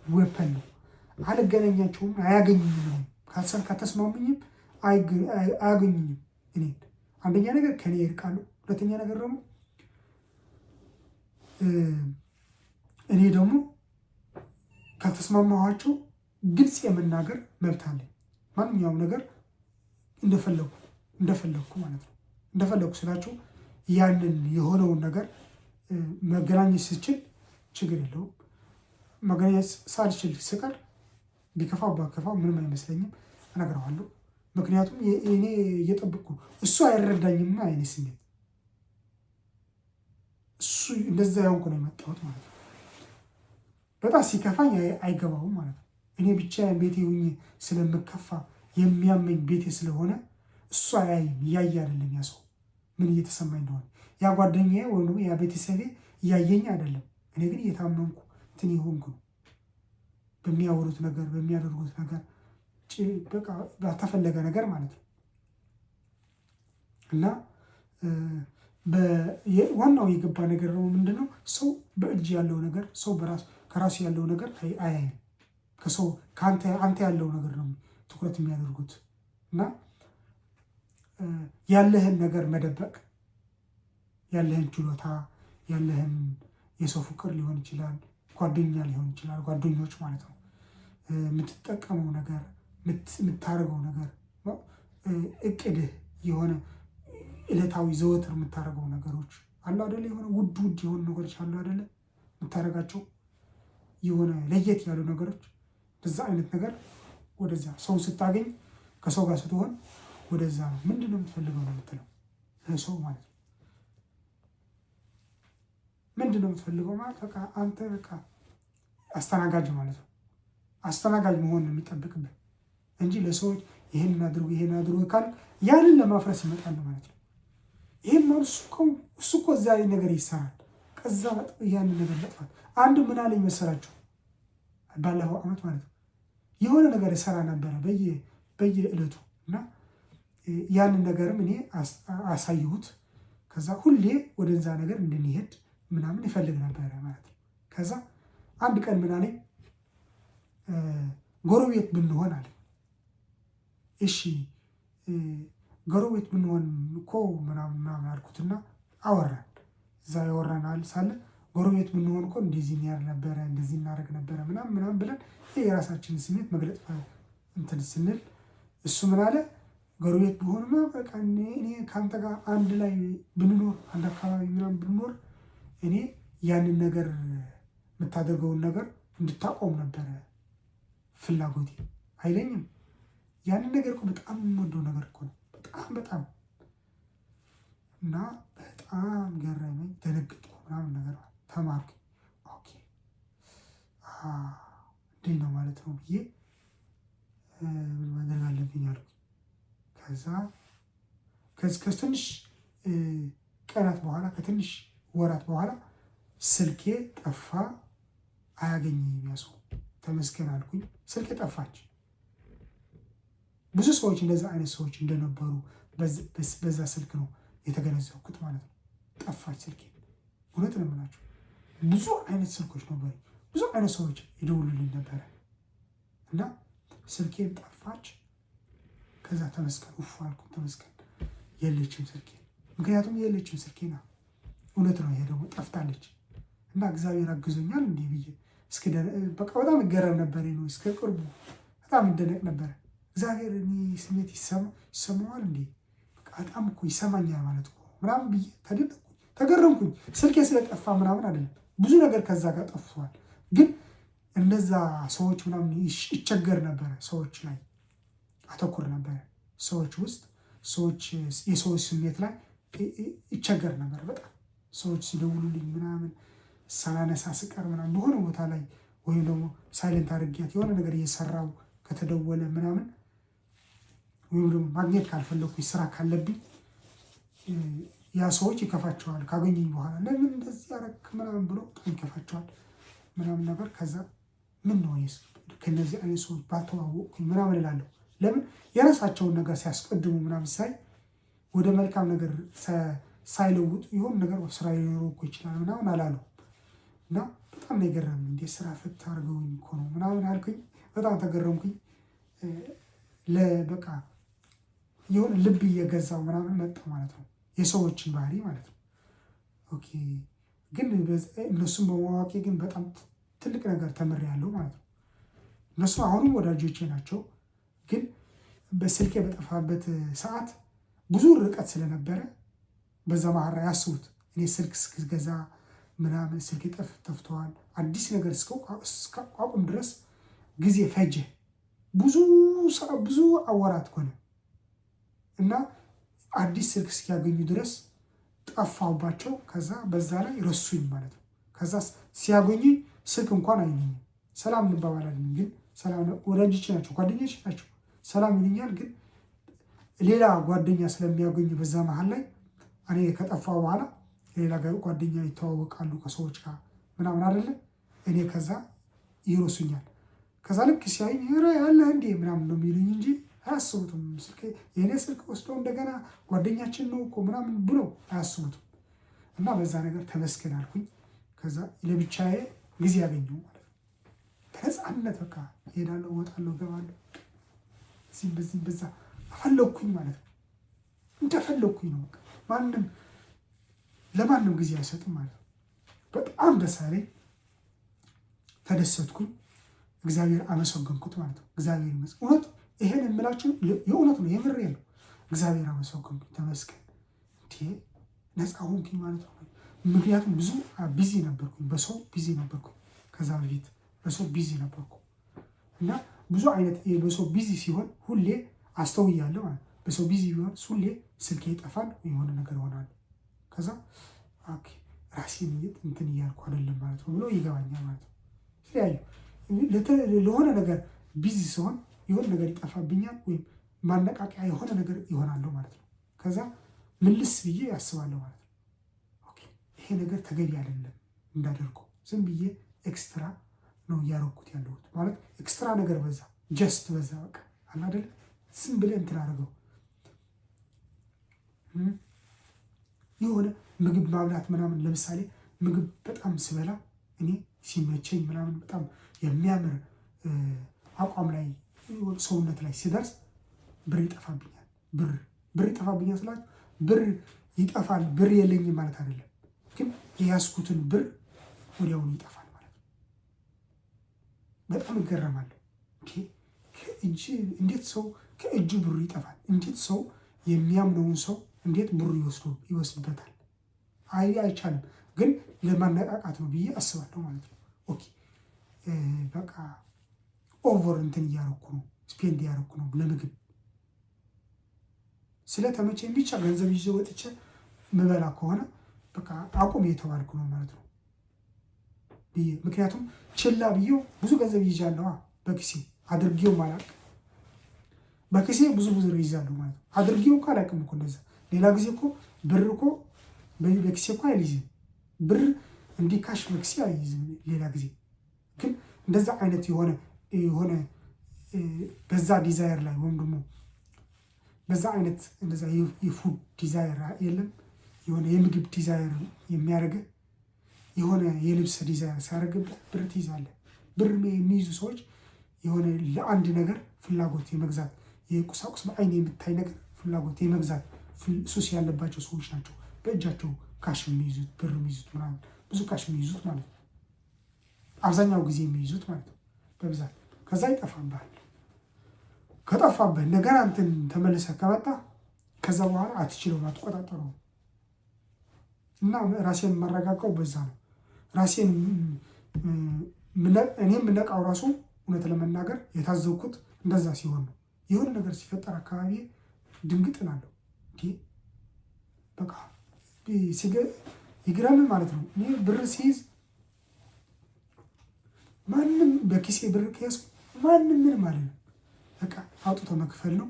weapon ነው። አልገናኛቸውም፣ አያገኙኝም። ከተስማሙኝም አያገኙኝም እኔን። አንደኛ ነገር ከኔ ይርቃሉ፣ ሁለተኛ ነገር ደግሞ እኔ ደግሞ ካልተስማማኋቸው ግልጽ የመናገር መብት አለኝ። ማንኛውም ነገር እንደፈለጉ እንደፈለግኩ ማለት ነው። እንደፈለግኩ ስላችሁ ያንን የሆነውን ነገር መገናኘት ስችል ችግር የለውም። መገናኘት ሳልችል ስቀር ቢከፋው ባከፋው ምንም አይመስለኝም፣ እነግረዋለሁ። ምክንያቱም እኔ እየጠበቅኩ እሱ አይረዳኝምና የእኔ ስሜት እሱ እንደዛ ያንኩ ነው የመጣሁት ማለት ነው። በጣም ሲከፋኝ አይገባውም ማለት ነው። እኔ ብቻዬን ቤቴ ሁኜ ስለምከፋ የሚያመኝ ቤቴ ስለሆነ እሱ አያይም፣ እያየ አይደለም ያ ሰው ምን እየተሰማኝ እንደሆነ። ያ ጓደኛዬ ወይም ደግሞ ያ ቤተሰቤ እያየኝ አይደለም። እኔ ግን እየታመምኩ እንትን የሆንኩ ነው። በሚያወሩት ነገር በሚያደርጉት ነገር በቃ ባልተፈለገ ነገር ማለት ነው። እና ዋናው የገባ ነገር ነው ምንድነው? ሰው በእጅ ያለው ነገር ሰው በራሱ ከራሱ ያለው ነገር አያይም። ከሰው ከአንተ አንተ ያለው ነገር ነው ትኩረት የሚያደርጉት። እና ያለህን ነገር መደበቅ፣ ያለህን ችሎታ፣ ያለህን የሰው ፍቅር ሊሆን ይችላል፣ ጓደኛ ሊሆን ይችላል፣ ጓደኞች ማለት ነው። የምትጠቀመው ነገር፣ የምታደርገው ነገር፣ እቅድህ የሆነ እለታዊ ዘወትር የምታደርገው ነገሮች አሉ አይደለ? የሆነ ውድ ውድ የሆኑ ነገሮች አሉ አይደለ? የምታደርጋቸው የሆነ ለየት ያሉ ነገሮች፣ በዛ አይነት ነገር ወደዛ ሰው ስታገኝ ከሰው ጋር ስትሆን ወደዛ ነው። ምንድን ነው የምትፈልገው ነው የምትለው ሰው ማለት ነው። ምንድን ነው የምትፈልገው ማለት በቃ አንተ በቃ አስተናጋጅ ማለት ነው። አስተናጋጅ መሆን ነው የሚጠብቅብህ እንጂ ለሰዎች ይህን አድርጉ ይህን አድርጉ ካል ያንን ለማፍረስ ይመጣሉ ማለት ነው። ይህም እሱ እኮ እዛ ነገር ይሰራል። ከዛ ያንን ነገር መጥፋት አንድ ምን አለኝ መሰላችሁ ባለፈው ዓመት ማለት ነው የሆነ ነገር እሰራ ነበረ በየዕለቱ እና ያንን ነገርም እኔ አሳየሁት። ከዛ ሁሌ ወደዛ ነገር እንድንሄድ ምናምን ይፈልግ ነበረ ማለት ነው። ከዛ አንድ ቀን ምን አለኝ፣ ጎረቤት ብንሆን አለኝ። እሺ ጎረቤት ብንሆን እኮ ምናምን ምናምን አልኩትና አወራን። እዛ ያወራን ሳለ ጎረቤት ብንሆን እኮ እንደዚህ እናደርግ ነበረ እንደዚህ እናደርግ ነበረ ምናምን ምናምን ብለን የራሳችንን ስሜት መግለጽ እንትን ስንል እሱ ምን አለ፣ ጎረቤት ብሆንማ በቃ እኔ ከአንተ ጋር አንድ ላይ ብንኖር አንድ አካባቢ ምናምን ብንኖር እኔ ያንን ነገር የምታደርገውን ነገር እንድታቆም ነበረ ፍላጎቴ አይለኝም። ያንን ነገር እኮ በጣም የምወደው ነገር እኮ ነው። በጣም በጣም እና በጣም ገረመኝ፣ ደነገጥኩ ምናምን ነገር ተማርኩኝ። Okay እንዴት ነው ማለት ነው ብዬ ምን ማድረግ አለብኝ አልኩኝ። ከዛ ከትንሽ ቀናት በኋላ ከትንሽ ወራት በኋላ ስልኬ ጠፋ። አያገኘኝም ያ ሰው። ተመስገን አልኩኝ። ስልኬ ጠፋች። ብዙ ሰዎች እንደዛ አይነት ሰዎች እንደነበሩ በዛ ስልክ ነው የተገነዘብኩት ማለት ነው። ጠፋች ስልኬ። እውነት ነው የምላቸው ብዙ አይነት ስልኮች ነበሩ። ብዙ አይነት ሰዎች ይደውሉልኝ ነበረ እና ስልኬን ጠፋች። ከዛ ተመስገን ኡፍ አልኩ። ተመስገን የለችም ስልኬ። ምክንያቱም የለችም ስልኬ ና እውነት ነው። ይሄ ደግሞ ጠፍታለች እና እግዚአብሔር አግዞኛል እንዲህ ብዬ በቃ በጣም እገረም ነበር ነው እስከ ቅርቡ በጣም እደነቅ ነበረ። እግዚአብሔር እኔ ስሜት ይሰማዋል እንዴ? በቃ በጣም እኮ ይሰማኛል ማለት እኮ ምናምን ብዬ ተደነቅኩኝ፣ ተገረምኩኝ። ስልኬ ስለጠፋ ምናምን አይደለም፣ ብዙ ነገር ከዛ ጋር ጠፍቷል። ግን እነዛ ሰዎች ምናምን ይቸገር ነበረ፣ ሰዎች ላይ አተኩር ነበረ፣ ሰዎች ውስጥ ሰዎች የሰዎች ስሜት ላይ ይቸገር ነበር በጣም ሰዎች ሲደውሉልኝ ምናምን ሳላነሳ ስቀር ምናምን በሆነ ቦታ ላይ ወይም ደግሞ silent አድርጊያት የሆነ ነገር እየሰራው ከተደወለ ምናምን ወይም ደግሞ ማግኘት ካልፈለኩኝ ስራ ካለብኝ ያ ሰዎች ይከፋቸዋል። ካገኙኝ በኋላ ለምን እንደዚህ ያረክ ምናምን ብሎ በጣም ይከፋቸዋል ምናምን ነገር። ከዛ ምን ነው ከነዚህ አይነት ሰዎች ባልተዋወቅኩኝ ምናምን እላለሁ። ለምን የራሳቸውን ነገር ሲያስቀድሙ ምናምን ሳይ ወደ መልካም ነገር ሳይለውጡ የሆነ ነገር ስራ ሊኖረው እኮ ይችላል ምናምን አላሉ እና በጣም ነው የገረመኝ። እንዴ ስራ ፈት አድርገውኝ እኮ ነው ምናምን አልኩኝ። በጣም ተገረምኩኝ። በቃ የሆነ ልብ እየገዛው ምናምን መጣ ማለት ነው፣ የሰዎችን ባህሪ ማለት ነው። Okay ግን እነሱን በማወቄ ግን በጣም ትልቅ ነገር ተምሬያለሁ ማለት ነው። እነሱ አሁንም ወዳጆቼ ናቸው፣ ግን በስልኬ በጠፋበት ሰዓት ብዙ ርቀት ስለነበረ በዛ መሀል ላይ ያስቡት እኔ ስልክ እስክገዛ ምናምን ስልኬ ጠፍተዋል። አዲስ ነገር እስካቋቁም ድረስ ጊዜ ፈጀ። ብዙ ብዙ አወራት ሆነ እና አዲስ ስልክ እስኪያገኙ ድረስ ጠፋሁባቸው። ከዛ በዛ ላይ ረሱኝ ማለት ነው። ከዛ ሲያገኙኝ ስልክ እንኳን አይሉኝም፣ ሰላም እንባባላለን፣ ግን ሰላም ወዳጆቼ ናቸው፣ ጓደኞቼ ናቸው። ሰላም ይሉኛል። ግን ሌላ ጓደኛ ስለሚያገኙ በዛ መሀል ላይ እኔ ከጠፋ በኋላ ሌላ ጓደኛ ይተዋወቃሉ ከሰዎች ጋር ምናምን አይደለ። እኔ ከዛ ይረሱኛል። ከዛ ልክ ሲያዩኝ ኧረ ያለህ እንዴ ምናምን ነው የሚሉኝ እንጂ አያስቡትም። ስልክ የእኔ ስልክ ወስደው እንደገና ጓደኛችን ነው እኮ ምናምን ብሎ አያስቡትም። እና በዛ ነገር ተመስገን አልኩኝ። ከዛ ለብቻዬ ጊዜ ያገኘው ማለት ነው። በነፃነት በቃ እሄዳለሁ፣ እወጣለሁ፣ እገባለሁ እዚህም በዚህም በዛ ፈለግኩኝ ማለት ነው። እንደፈለግኩኝ ነው በቃ ማንም ለማንም ጊዜ አይሰጥም ማለት ነው። በጣም ደስ አለኝ፣ ተደሰትኩኝ። እግዚአብሔር አመሰገንኩት ማለት ነው። እግዚአብሔር ይመስገን። እውነት ይሄን የምላችሁ የእውነት ነው፣ የምሬ ነው። እግዚአብሔር አመሰገንኩኝ፣ ተመስገን፣ እንዴ ነፃ ሆንኩኝ ማለት ነው። ምክንያቱም ብዙ busy ነበርኩኝ፣ በሰው busy ነበርኩኝ። ከዛ በፊት በሰው busy ነበርኩ እና ብዙ አይነት በሰው busy ሲሆን ሁሌ አስተውያለሁ ማለት ነው። በሰው busy ቢሆን ሁሌ ስልኬ ይጠፋል፣ የሆነ ነገር ይሆናል። ከዛ okay ራሴን እንትን እያልኩ አይደለም ማለት ነው ብሎ ይገባኛል ማለት ነው። የተለያዩ ለሆነ ነገር busy ሲሆን የሆነ ነገር ይጠፋብኛል ወይም ማነቃቂያ የሆነ ነገር ይሆናለሁ ማለት ነው። ከዛ ምልስ ብዬ ያስባለሁ ማለት ነው። Okay ይሄ ነገር ተገቢ አይደለም እንዳደርገው ዝም ብዬ extra ነው እያደረኩት ያለሁት ማለት extra ነገር በዛ፣ just በዛ፣ በቃ አለ አይደለ ዝም ብለህ እንትን አደረገው የሆነ ምግብ ማብላት ምናምን። ለምሳሌ ምግብ በጣም ስበላ እኔ ሲመቸኝ ምናምን በጣም የሚያምር አቋም ላይ ሰውነት ላይ ሲደርስ ብር ይጠፋብኛል። ብር ይጠፋብኛል ስላችሁ ብር ይጠፋል ብር የለኝም ማለት አይደለም፣ ግን የያዝኩትን ብር ወዲያውኑ ይጠፋል ማለት ነው። በጣም እገረማለሁ። ከእጅ እንዴት ሰው ከእጁ ብሩ ይጠፋል? እንዴት ሰው የሚያምነውን ሰው እንዴት ብሩ ይወስድበታል? አይ አይቻልም። ግን ለማነቃቃት ነው ብዬ አስባለሁ ማለት ነው። Okay በቃ over እንትን እያረኩ ነው፣ spend እያረኩ ነው ለምግብ ስለተመቸኝ ብቻ ገንዘብ ይዤ ወጥቼ ምበላ ከሆነ በቃ አቁም የተባልኩ ነው ማለት ነው ብዬ፣ ምክንያቱም ችላ ብዬው ብዙ ገንዘብ ይዣለሁ በኪሴ፣ አድርጌው አላውቅም። በኪሴ ብዙ ብዙ ይዣለሁ ማለት ነው። አድርጌው እኮ አላውቅም እኮ እንደዛ። ሌላ ጊዜ እኮ ብር እኮ በኪሴ እኮ አልይዝም። ብር እንዲህ cash በኪሴ አልይዝም። ሌላ ጊዜ ግን እንደዛ አይነት የሆነ በዛ desire ላይ ወይም ደግሞ በዛ አይነት እንደዛ የ food desire የለም፣ የሆነ የምግብ desire የሚያደርግ፣ የሆነ የልብስ desire ሲያደርግብህ ብር ትይዛለህ። ብር የሚይዙ ሰዎች የሆነ ለአንድ ነገር ፍላጎት የመግዛት፣ የቁሳቁስ በአይን የምታይ ነገር ፍላጎት የመግዛት ሱስ ያለባቸው ሰዎች ናቸው። በእጃቸው cash የሚይዙት፣ ብር የሚይዙት ምናምን፣ ብዙ cash የሚይዙት ማለት ነው። አብዛኛው ጊዜ የሚይዙት ማለት ነው በብዛት። ከዛ ይጠፋብሃል። ከጠፋብህ እንደገና እንትን ተመልሰህ ከመጣ ከዛ በኋላ አትችለውም፣ አትቆጣጠረውም። እና ራሴን የማረጋጋው በዛ ነው። ራሴን እኔ የምነቃው ራሱ እውነት ለመናገር የታዘብኩት እንደዛ ሲሆን ነው። የሆነ ነገር ሲፈጠር አካባቢ ድንግጥ እላለሁ። በቃ ይግረም ማለት ነው። እኔ ብር ሲይዝ ማንም፣ በኪሴ ብር ከያዝኩ ማንም ምንም ማለት ነው። በቃ አውጥቶ መክፈል ነው፣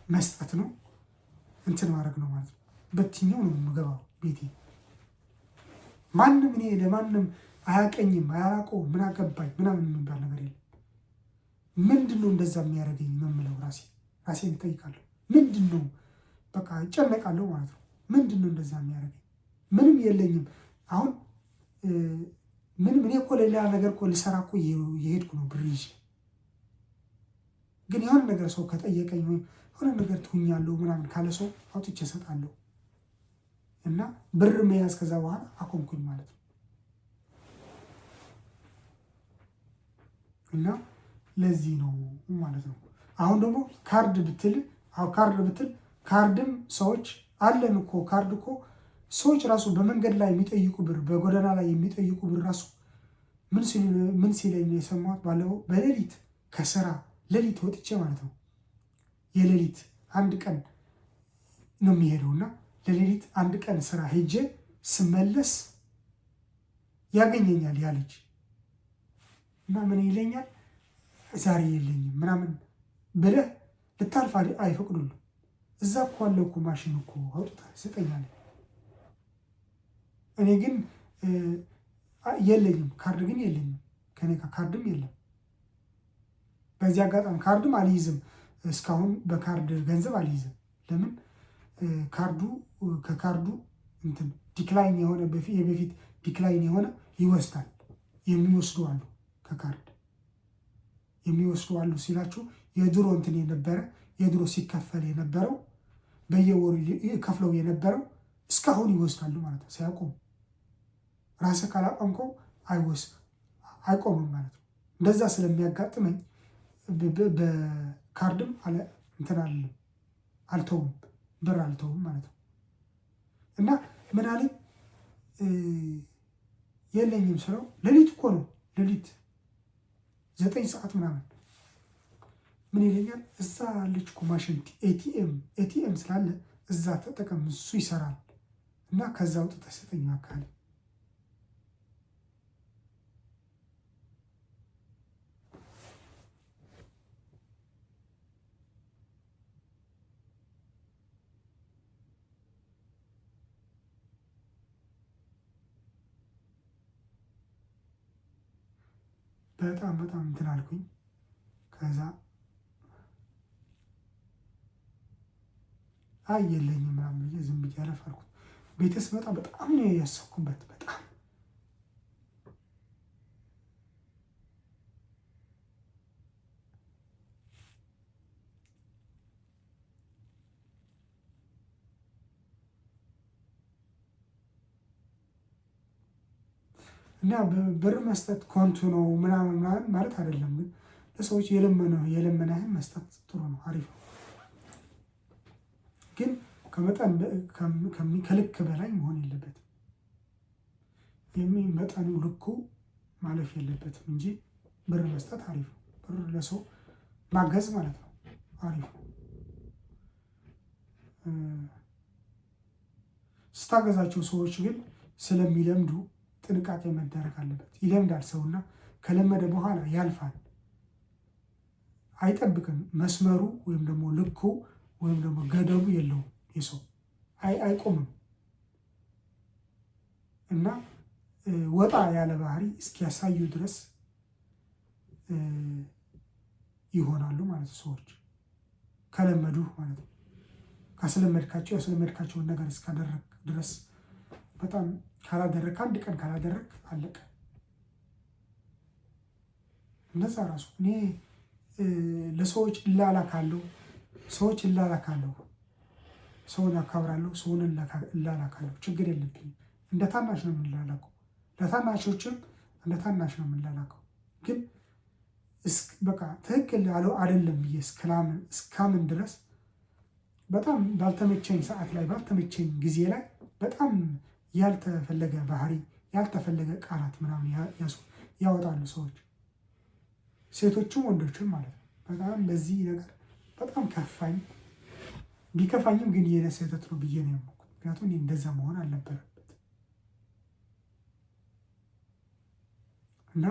መስጠት ነው፣ እንትን ማድረግ ነው ማለት ነው። በትኛው ነው የምገባው ቤቴ። ማንም እኔ ለማንም አያቀኝም፣ አያላቀውም፣ ምን አገባኝ ምናምን የሚባል ነገር የለም። ምንድን ነው እንደዛ የሚያደርገኝ ነው የምለው፣ ራሴን እጠይቃለሁ። ምንድን ነው፣ በቃ እጨነቃለሁ ማለት ነው። ምንድን ነው እንደዛ የሚያደርገኝ? ምንም የለኝም። አሁን ምንም እኔ እኮ ሌላ ነገር እኮ ልሰራ እኮ እየሄድኩ ነው ብር ይዤ፣ ግን የሆነ ነገር ሰው ከጠየቀኝ ወይም የሆነ ነገር ትሁኛለሁ ምናምን ካለ ሰው አውጥቼ እሰጣለሁ። እና ብር መያዝ ከዛ በኋላ አቆምኩኝ ማለት ነው። እና ለዚህ ነው ማለት ነው። አሁን ደግሞ ካርድ ብትል ካርድም ሰዎች አለን እኮ፣ ካርድ እኮ ሰዎች ራሱ በመንገድ ላይ የሚጠይቁ ብር፣ በጎዳና ላይ የሚጠይቁ ብር ራሱ ምን ሲለኝ የሰማሁት ባለፈው በሌሊት ከስራ ሌሊት ወጥቼ ማለት ነው። የሌሊት አንድ ቀን ነው የሚሄደው እና ለሌሊት አንድ ቀን ስራ ሄጄ ስመለስ ያገኘኛል ያ ልጅ እና ምን ይለኛል? ዛሬ የለኝም ምናምን ብለህ ልታልፍ አይፈቅዱልም። እዛ እኮ አለ እኮ ማሽን እኮ አውጥተህ ስጠኝ አለኝ። እኔ ግን የለኝም፣ ካርድ ግን የለኝም፣ ከኔ ጋር ካርድም የለም። በዚህ አጋጣሚ ካርድም አልይዝም፣ እስካሁን በካርድ ገንዘብ አልይዝም። ለምን ካርዱ ከካርዱ እንትን decline የሆነ የበፊት decline የሆነ ይወስዳል። የሚወስዱ አሉ፣ ከካርድ የሚወስዱ አሉ ሲላችሁ የድሮ እንትን የነበረ የድሮ ሲከፈል የነበረው በየወሩ ከፍለው የነበረው እስካሁን ይወስዳሉ ማለት ነው። ሲያቆሙ ራስህ ካላቆምከው አይቆምም ማለት ነው። እንደዛ ስለሚያጋጥመኝ በካርድም እንትን አልልም፣ አልተውም፣ ብር አልተውም ማለት ነው። እና ምን አለኝ የለኝም ስለው ሌሊት እኮ ነው፣ ሌሊት 9 ሰዓት ምናምን ምን ይለኛል፣ እዛ አለች እኮ ማሽን ATM ስላለ እዛ ተጠቀም፣ እሱ ይሰራል እና ከዛ አውጥተህ ስጠኝ እባክህ አለኝ። በጣም በጣም እንትን አልኩኝ። ከዛ አይ የለኝም ምናምን ብዬ ዝም ብዬ አለፍ አልኩት። ቤቴ ስመጣ በጣም ነው ያሰብኩበት። በጣም እና ብር መስጠት ከንቱ ነው ምናምን ምናምን ማለት አይደለም፣ ግን ለሰዎች የለመነህን መስጠት ጥሩ ነው፣ አሪፍ ነው። ግን ከመጠን ከልክ በላይ መሆን የለበትም። መጠኑ ልኩ ማለፍ የለበትም እንጂ ብር መስጠት አሪፍ ነው። ብር ለሰው ማገዝ ማለት ነው፣ አሪፍ ነው። ስታገዛቸው ሰዎች ግን ስለሚለምዱ ጥንቃቄ መደረግ አለበት። ይለምዳል ሰውና ከለመደ በኋላ ያልፋል፣ አይጠብቅም። መስመሩ ወይም ደግሞ ልኩ ወይም ደግሞ ገደቡ የለውም። የሰው አይቆምም እና ወጣ ያለ ባህሪ እስኪያሳዩ ድረስ ይሆናሉ ማለት ነው። ሰዎች ከለመዱ ማለት ነው። ካስለመድካቸው ያስለመድካቸውን ነገር እስካደረግ ድረስ በጣም ካላደረግ አንድ ቀን ካላደረግ አለቀ። እንደዛ ራሱ እኔ ለሰዎች እላላካለሁ፣ ሰዎች እላላካለሁ፣ ሰውን አከብራለሁ፣ ሰውን እላላካለሁ። ችግር የለብኝም። እንደ ታናሽ ነው የምላላከው፣ ለታናሾችም እንደ ታናሽ ነው የምላላከው። ግን በቃ ትክክል አይደለም ብዬ እስካምን ድረስ በጣም ባልተመቸኝ ሰዓት ላይ ባልተመቸኝ ጊዜ ላይ በጣም ያልተፈለገ ባህሪ ያልተፈለገ ቃላት ምናምን ያወጣሉ ሰዎች፣ ሴቶችም ወንዶችም ማለት ነው። በጣም በዚህ ነገር በጣም ከፋኝ። ቢከፋኝም ግን የኔ ስህተት ነው ብዬ ነው ያመንኩት። ምክንያቱም እኔ እንደዛ መሆን አልነበረበት እና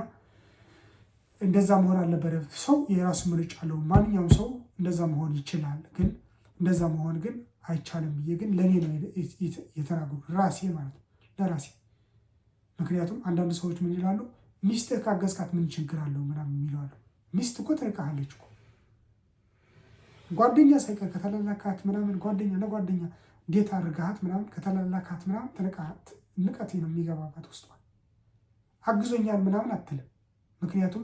እንደዛ መሆን አልነበረበት። ሰው የራሱ ምርጫ አለው። ማንኛውም ሰው እንደዛ መሆን ይችላል። ግን እንደዛ መሆን ግን አይቻልም ብዬ ግን ለእኔ ነው የተናገርኩት፣ ራሴ ማለት ነው ለራሴ። ምክንያቱም አንዳንድ ሰዎች ምን ይላሉ፣ ሚስትህ ካገዝካት ምን ችግር አለው ምናምን የሚሉ አሉ። ሚስት እኮ ትርቅሃለች እኮ ጓደኛ ሳይቀር ከተላላካት ምናምን ጓደኛ ለጓደኛ date አድርገሃት ምናምን ከተላላካት ምናምን ንቀት ነው የሚገባባት ውስጧ። አግዞኛል ምናምን አትልም። ምክንያቱም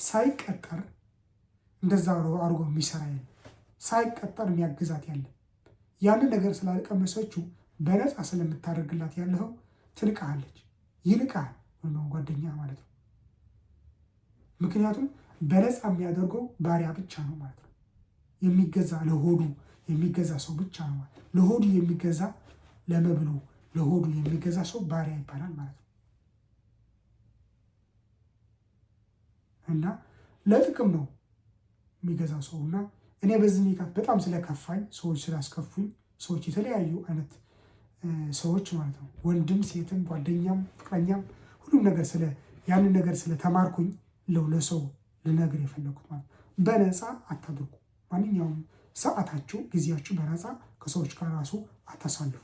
ሳይቀጠር እንደዛ አድርጎ የሚሰራ የለም፣ ሳይቀጠር የሚያግዛት ያለ ያንን ነገር ስላልቀመሰችው በነፃ ስለምታደርግላት ያለው ትንቅሃለች፣ ይንቅሃል ወይም ጓደኛ ማለት ነው። ምክንያቱም በነፃ የሚያደርገው ባሪያ ብቻ ነው ማለት ነው። የሚገዛ ለሆዱ የሚገዛ ሰው ብቻ ነው ማለት ነው። ለሆዱ የሚገዛ ለመብሉ ለሆዱ የሚገዛ ሰው ባሪያ ይባላል ማለት ነው። እና ለጥቅም ነው የሚገዛ ሰው። እና እኔ በዚህ ምክንያት በጣም ስለከፋኝ ሰዎች ስላስከፉኝ ሰዎች የተለያዩ አይነት ሰዎች ማለት ነው ወንድም ሴትም ጓደኛም ፍቅረኛም ሁሉም ነገር ስለ ያንን ነገር ስለተማርኩኝ ለሰው ልነግር የፈለጉት ማለት ነው። በነፃ አታድርጉ። ማንኛውም ሰዓታችሁ፣ ጊዜያችሁ በነፃ ከሰዎች ጋር ራሱ አታሳልፉ።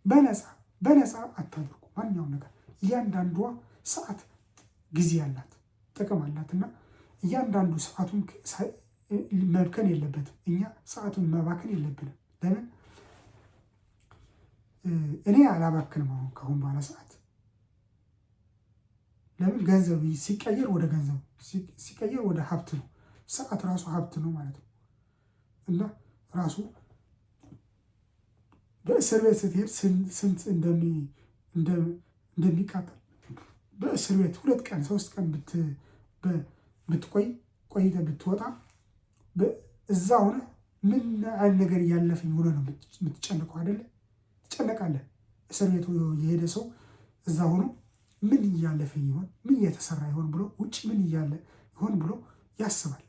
በነፃ በነፃ አታድርጉ ማንኛውም ነገር። እያንዳንዷ ሰዓት ጊዜ አላት፣ ጥቅም አላት እና እያንዳንዱ ሰዓቱን መብከን የለበትም። እኛ ሰዓቱን መባከን የለብንም። ለምን እኔ አላባክንም አሁን ከአሁን በኋላ ሰዓት። ለምን ገንዘብ ሲቀየር ወደ ገንዘብ ሲቀየር ወደ ሀብት ነው። ሰዓት ራሱ ሀብት ነው ማለት ነው እና ራሱ በእስር ቤት ስትሄድ ስንት እንደሚቃጠል በእስር ቤት 2 ቀን 3 ቀን ብትቆይ ቆይተህ ብትወጣ እዛ ሆነ ምን አይነት ነገር እያለፈኝ ሆነ ነው የምትጨነቀው አይደለ? ትጨነቃለህ። እስር ቤቱ የሄደ ሰው እዛ ሆኖ ምን እያለፈኝ ይሆን፣ ምን እየተሰራ ይሆን ብሎ ውጭ ምን እያለ ይሆን ብሎ ያስባል።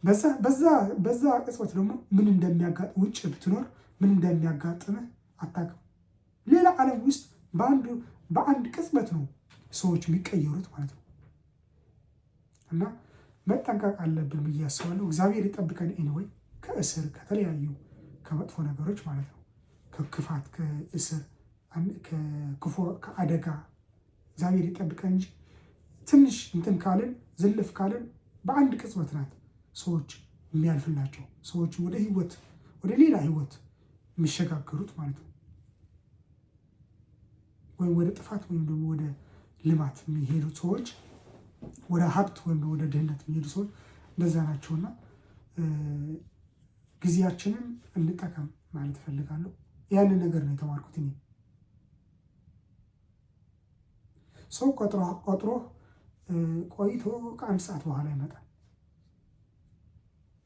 በዛ በዛ ቅጽበት ደግሞ ምን እንደሚያጋጥም ውጭ ብትኖር ምን እንደሚያጋጥምህ አታውቅም። ሌላ ዓለም ውስጥ በአንድ ቅጽበት ነው ሰዎች የሚቀየሩት ማለት ነው። እና መጠንቀቅ አለብን ብዬ አስባለሁ። እግዚአብሔር ይጠብቀን። Anyway ከእስር ከተለያዩ ከመጥፎ ነገሮች ማለት ነው፣ ከክፋት፣ ከእስር፣ ከክፉ፣ ከአደጋ እግዚአብሔር ይጠብቀን እንጂ ትንሽ እንትን ካልን ዝልፍ ካልን በአንድ ቅጽበት ናት ሰዎች የሚያልፍላቸው፣ ሰዎች ወደ ህይወት ወደ ሌላ ህይወት የሚሸጋገሩት ማለት ነው። ወይም ወደ ጥፋት ወይም ደግሞ ወደ ልማት የሚሄዱት ሰዎች፣ ወደ ሀብት ወይም ወደ ድህነት የሚሄዱ ሰዎች እንደዛ ናቸውና ጊዜያችንን እንጠቀም ማለት እፈልጋለሁ። ያንን ነገር ነው የተማርኩት እኔ። ሰው ቆጥሮ ቆጥሮ ቆይቶ ከአንድ ሰዓት በኋላ ይመጣል።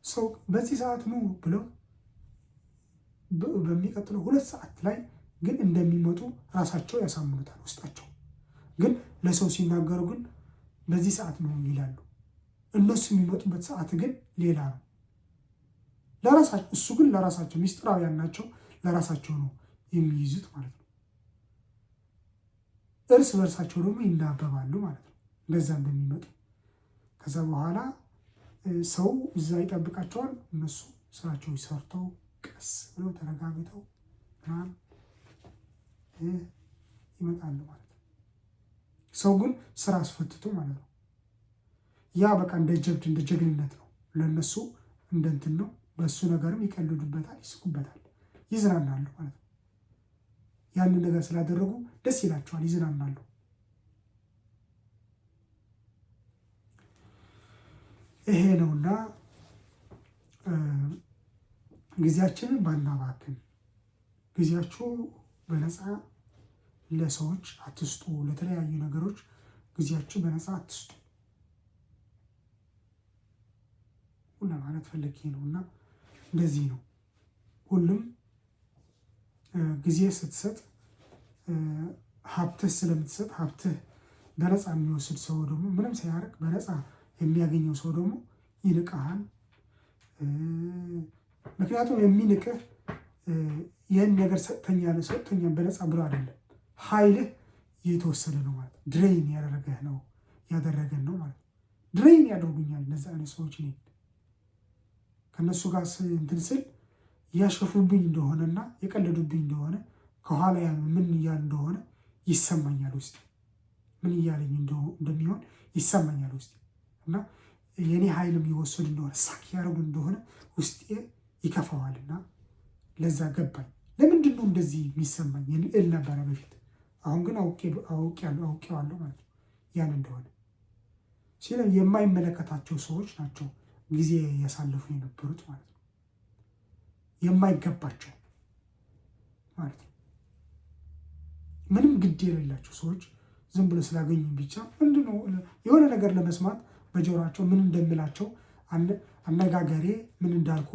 ሰው በዚህ ሰዓት ኑ ብለው በሚቀጥለው 2 ሰዓት ላይ ግን እንደሚመጡ ራሳቸው ያሳምኑታል ውስጣቸው። ግን ለሰው ሲናገሩ ግን በዚህ ሰዓት ነው ይላሉ። እነሱ የሚመጡበት ሰዓት ግን ሌላ ነው። ለራሳቸው እሱ ግን ለራሳቸው ሚስጥራውያን ናቸው። ለራሳቸው ነው የሚይዙት ማለት ነው። እርስ በእርሳቸው ደግሞ ይናበባሉ ማለት ነው እንደዛ እንደሚመጡ። ከዛ በኋላ ሰው እዛ ይጠብቃቸዋል። እነሱ ስራቸው ሰርተው ቀስ ብለው ተረጋግተው ምናምን ይመጣሉ ማለት ነው። ሰው ግን ስራ አስፈትቶ ማለት ነው። ያ በቃ እንደ ጀብድ እንደ ጀግንነት ነው ለእነሱ፣ እንደ እንትን ነው። በእሱ ነገርም ይቀልዱበታል፣ ይስቁበታል፣ ይዝናናሉ ማለት ነው። ያንን ነገር ስላደረጉ ደስ ይላቸዋል፣ ይዝናናሉ። ይሄ ነውና ጊዜያችንን ባናባክን፣ ጊዜያችሁ በነፃ ለሰዎች አትስጡ። ለተለያዩ ነገሮች ጊዜያችሁ በነፃ አትስጡ ለማለት ፈልጌ ነው። እና እንደዚህ ነው። ሁሉም ጊዜ ስትሰጥ ሀብትህ ስለምትሰጥ ሀብትህ በነፃ የሚወስድ ሰው ደግሞ ምንም ሳያደርግ በነፃ የሚያገኘው ሰው ደግሞ ይንቅሃል። ምክንያቱም የሚንቅህ ይህን ነገር ሰጥተኛል ሰጥተኛል በነፃ ብሎ አይደለም፣ ኃይልህ እየተወሰደ ነው ማለት ነው። Drain ያደረገህ ነው ያደረገን ነው ማለት ነው። Drain ያደርጉኛል እነዚህ አይነት ሰዎች። እኔን ከእነሱ ጋር እንትን ስል እያሸፉብኝ እንደሆነና የቀለዱብኝ እንደሆነ ከኋላ ምን እያሉ እንደሆነ ይሰማኛል ውስጤ። ምን እያለኝ እንደሚሆን ይሰማኛል ውስጤ። እና የኔ ኃይልም የወሰዱ እንደሆነ suck ያደረጉ እንደሆነ ውስጤ ይከፋዋልና ለዛ ገባኝ። ለምንድን ነው እንደዚህ የሚሰማኝ እል ነበረ በፊት። አሁን ግን አውቄዋለሁ ማለት ነው ያን እንደሆነ ሲል የማይመለከታቸው ሰዎች ናቸው ጊዜ ያሳለፉ የነበሩት ማለት ነው። የማይገባቸው ማለት ነው። ምንም ግድ የሌላቸው ሰዎች ዝም ብሎ ስላገኙ ብቻ ምንድነው የሆነ ነገር ለመስማት በጆሯቸው ምን እንደምላቸው አነጋገሬ ምን እንዳልኩ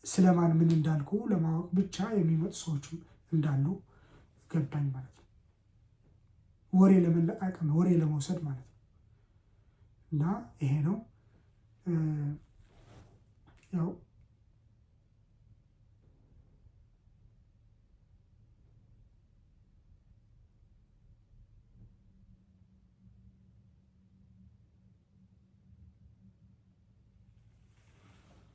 ስለማን ምን እንዳልኩ ለማወቅ ብቻ የሚመጡ ሰዎች እንዳሉ ገባኝ ማለት ነው። ወሬ ለመለቃቀም ወሬ ለመውሰድ ማለት ነው። እና ይሄ ነው።